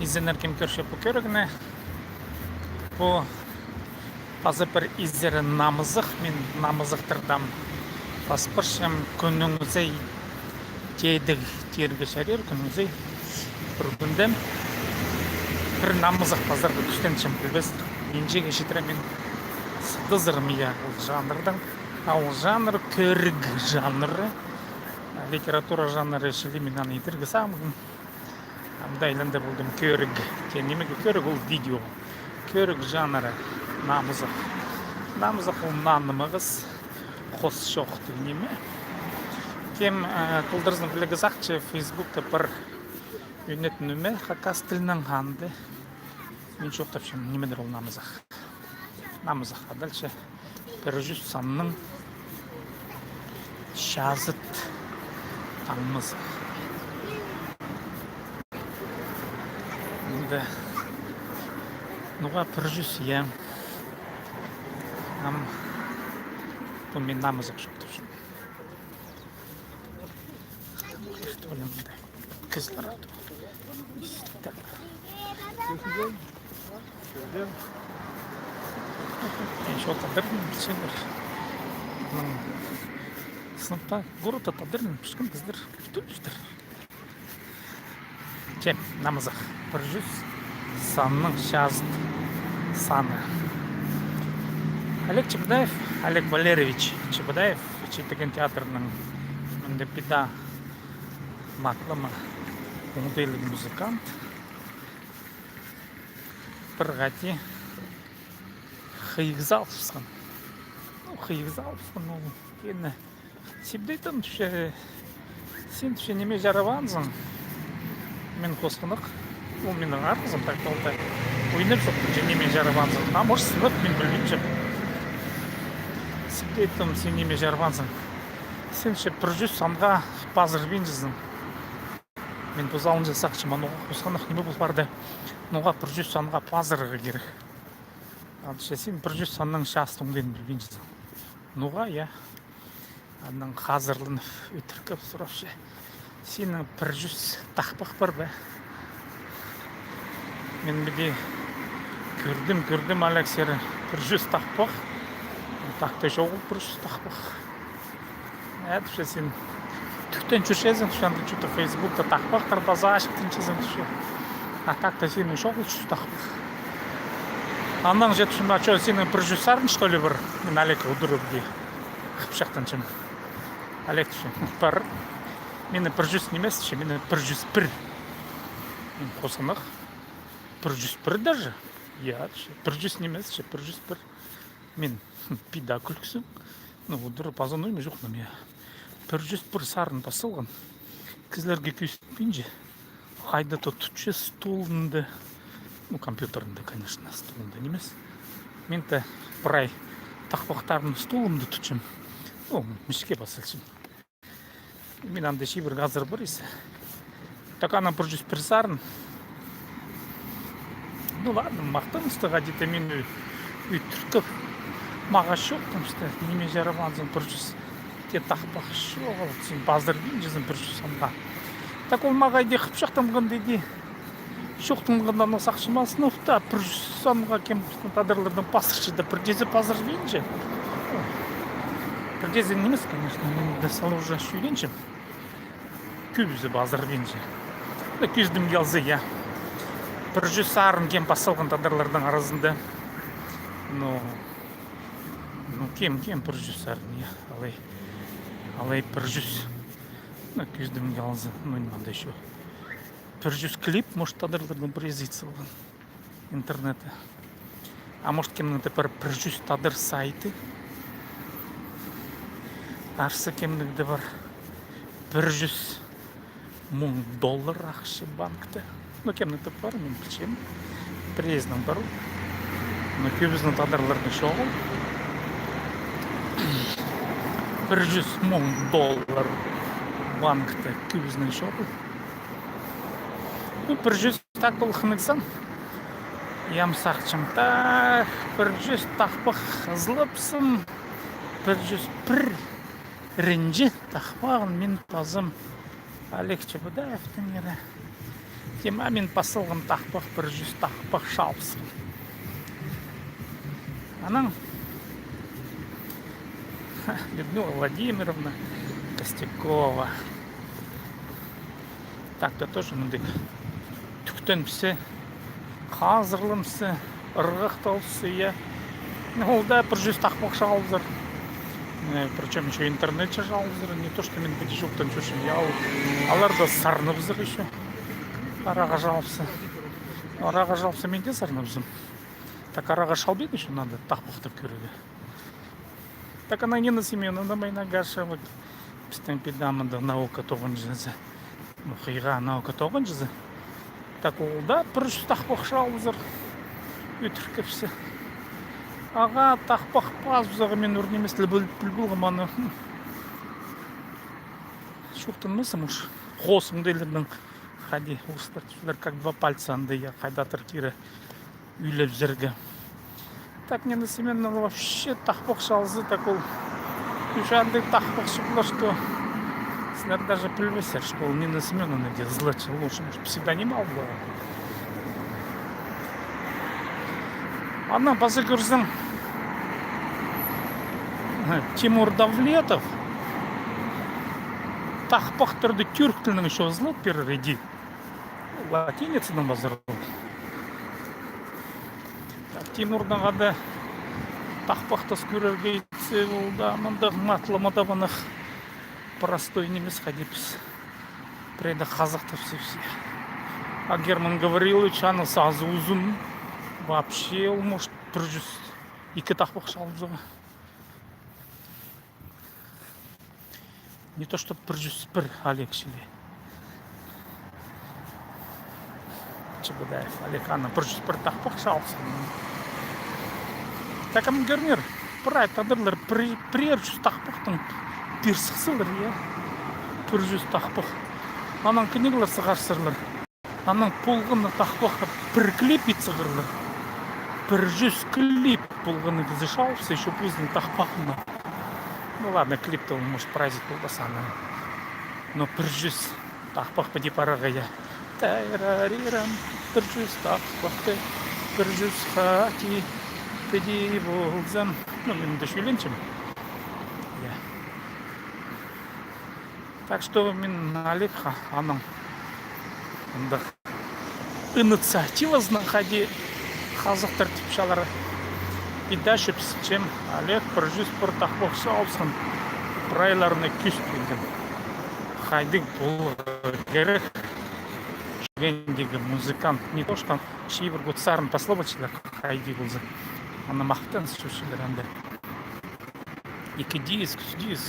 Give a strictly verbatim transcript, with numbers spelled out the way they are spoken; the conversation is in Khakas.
Изеннер, кем кӧрче пу кӧрігні. Пу паза пір изері намызах, мин намызахтардаң пас парчам. Кӱннің ӱзей тидіг тирге чарир, кӱннің ӱзей. Пір кӱнде пір намызах пазарға кӱстенчем, пілбес. Нинҷеге читіре мин сыдызарым, я, ол жанрдаң. А ол жанр кӧріг жанры, литература жанры чіли, мин аны идерге сағынмаам. Амды айланда полдым кӧріг. Тее нимеге кӧріг, ол видео. Кӧріг жанры намызах. Намызах ол нанымағас, хос чох тіг ниме. Кем, э, толдырзын пілерге сағынча, Фейсбукта пір ӱнетін ниме хакас тілінең, анда мин чоохтапчам, нимедір ол намызах. Намызах, а дальше пір чӱс санның чазыт таңмазы. Мында ноға пір чӱс, я. Ам пу мин намызах чоохтапчам. Кізілер. Ещё тадар, синнер. Сыныпта, городта тадар, піскен кізілер кӧп тӱлдір. Че, намызах. Пір чӱс санның чазыт саны. Олег Чебодаев, Олег Валерьевич Чебодаев, Читіген театрның мында піди матлама, оңдайлығ музыкант. Пір хати хыйға салыбысхан. Ну, хыйға салыбысхан ол. Кені сибдейтім, тіпче, син, тіпче, ниме чарабаанзың? Мин хосхынах. Ол минің арғызым, так, ол да ойнап чоохтапча, ниме чарабаанзың. А может, сынап, мин пілбинчем. Сибдейтім, син ниме чарабаанзың? Син, тіпче, пір чӱс санға пазырбинчазың. Мин позы алынҷа сағынчам, ноға хосхынах, ниме пол парды, ноға пір чӱс санға пазырарға кирек. Анча син пір чӱс санның чазыт оңдайын пілбинчезің. Ноға, я? Анаң хазырланып, ӧтіркеп сурапча. Синің пір чӱс тахпах пар ба? Мин піди кӧрдім, кӧрдім, Олег, сірер пір чӱс тахпах. Так-то чоғыл пір чӱс тахпах. Э, тіпче, син тӱктен чӧрчезің, тіпче, анда чё-то Фейсбукта тахпахтар паза ачыхтанчазың, тіпче. А так-то синің чоғыл чӱс тахпах. Анаң че, тіпчем, а чё, синің пір чӱс сарын, что ли, пар? Мин Олегке удур піди хыпчахтанчам. Олег, тіпче, пар. Минің пір чӱс нимес, тіпче, минің пір чӱс пір. Мин хосхынах. Пір чӱс пір даже? Я, тіпче, пір чӱс нимес, тіпче, пір чӱс пір. Мин піди кӱліксім. Ну, удур паза ноо ниме чоохтаам, я. Пір чӱс пір сарын пас салған. Кізілерге кӧзітпинче. Хайда-то тутча столында. Ну, компьютерінде, конечно, столында нимес. Мин дее прай тахпахтарым столымда тутчам. Ну, мӱске пас салчам. Мин анда чибіргі азыр пар ис. Так, анаң пір чӱс пір сарын. Ну ладно, махтаныстығ, а дее мин ӧ-, ӧтіркеп. Мағаа чоохтаныстығ, ниме чарабаанзың пір чӱс. Тее тахпах чоғыл, син пазырбинчазың пір чӱс санға. Так ол мағаа дее хыпчахтанғанда дее. Чоохтанғанда аны сағынчам, сынап та, пір чӱс санға кем пістің тадарлардаң пазырча даа, пір чазы пазырбинча. Пір чазы нимес, конечно, мин дее сал уже чӱденчем. Кӧбізі пазырбинча. Да кӧзідімге алза, я. Пір чӱс сарын кем пас салған тадарларның аразында. Ну, ну, кем, кем пір чӱс сарын, я. Алай, алай пір чӱс. Ну, кӧзідімге алза, ну, ниме анда ещё. Пір чӱс клип, может, тадарларның пірезі ит салған интернетте. А может, кемнің дее пар пір чӱс тадар сайты. Арса кемнің дее пар пір чӱс муң доллар ахча банкта. Ну, кемнің дее пар, мин пілчем. Пірезінің пар. Ну, кӧбізінің тадарларның чоғыл. Пір чӱс муң доллар банкта кӧбізінің чоғыл. Ну, пір чӱс так полған іксең. Ам сағынчам, так, пір чӱс тахпах ызылапсам, пір чӱс пірінҷі тахпағын мин пазам Олег Чебодаевтің ире. Ниме, мин пас салғам тахпах, пір чӱс тахпах чалыбысхам. Анаң Людмила Владимировна Костякова. Так-то тоже мындағ тӱктенібіссе, хазырланыбысса, ырғахталыбысса, я. Ну, ол даа пір чӱс тахпах чалыбызар. Э, причём ещё интернетче чалыбызар. Не то, что мин піди чоохтанчам, я, ол, алар даа сарнабызар ещё. Араға чалыбысса. Араға чалыбысса, мин дее сарнабызам. Так, араға чалбин ещё надо, тахпахты кӧрерге. Так, ана Нина Семёновна, мына Гашева, пістің педамында наука тоғынҷызы. Ну, хыйға наука тоғынҷызы. Так, ол даа пір чӱс тахпах чалыбызар. Ӧтіркепсе. Ағаа тахпах пазыбызарға, мин ӱр нимес ле піл-, піл полғам аны. Чоохтанмасам уж. Хоос оңдайларның хайди, орыстар тіпчелер, как два пальца анда, я, хайдағ-да кире ӱлебізерге. Так, Нина Семёновна вообще тахпах чалза, так ол ӱс андағ тахпах чыылар, что сірер даже пілбессер, что ол Нина Семёновна дее ызылча, лучше, может, псевдоним алып алар. Анаң паза кӧрзең, Тимур Давлетов тахпахтарды тӱрк тілінең ещё ызылап пирер иди. Латиницадаң пазар ол. Так, Тимурнаң хада тахпахтас кӧрерге итсе, ол даа мындағ матап-матап анах простой нимес, хайди піс пірее дее хазахтапсабыс. А Герман Гаврилович, аның сазы узун. Вообще, ол, может, пір чӱс ікі тахпах чалыбызарға. Не то, что пір чӱс пір, Олег чіли. Чебодаев Олег, ана пір чӱс пір тахпах чалыбысхан. Так, ам кӧріңер, прай тадарлар пір, пірер чӱс тахпахтаң пир сыхсалар, я. Пір чӱс тахпах. Анаң книгалар сығарчалар. Анаң полған на тахпахха пір клип ит сығарлар. Пір чӱс клип полған на кізі чалыбысса, ещё позының тахпахына. Ну ладно, клип-то, может, праздник полбас анаң. Но пір чӱс тахпах піди парарға, я. Тайрарирам, пір чӱс тахпахты, пір чӱс хати, піди ползам. Ну, мин дее чӱлінчем. Я. Так что мин Олегха, аның андағ инициативазынаң, хайди хазахтар тіпчелер, и даа чӧпсінчем. Олег пір чӱс пір тахпах чалыбысхан, прайларына кӧзіт пирген. Хайдағ поларға кирек чӱгендегі музыкант, не то что чибіргі сарын пас салчалар, хайди полза. Аны махтаныс чӧрчелер анда. Ікі диск, ӱс диск,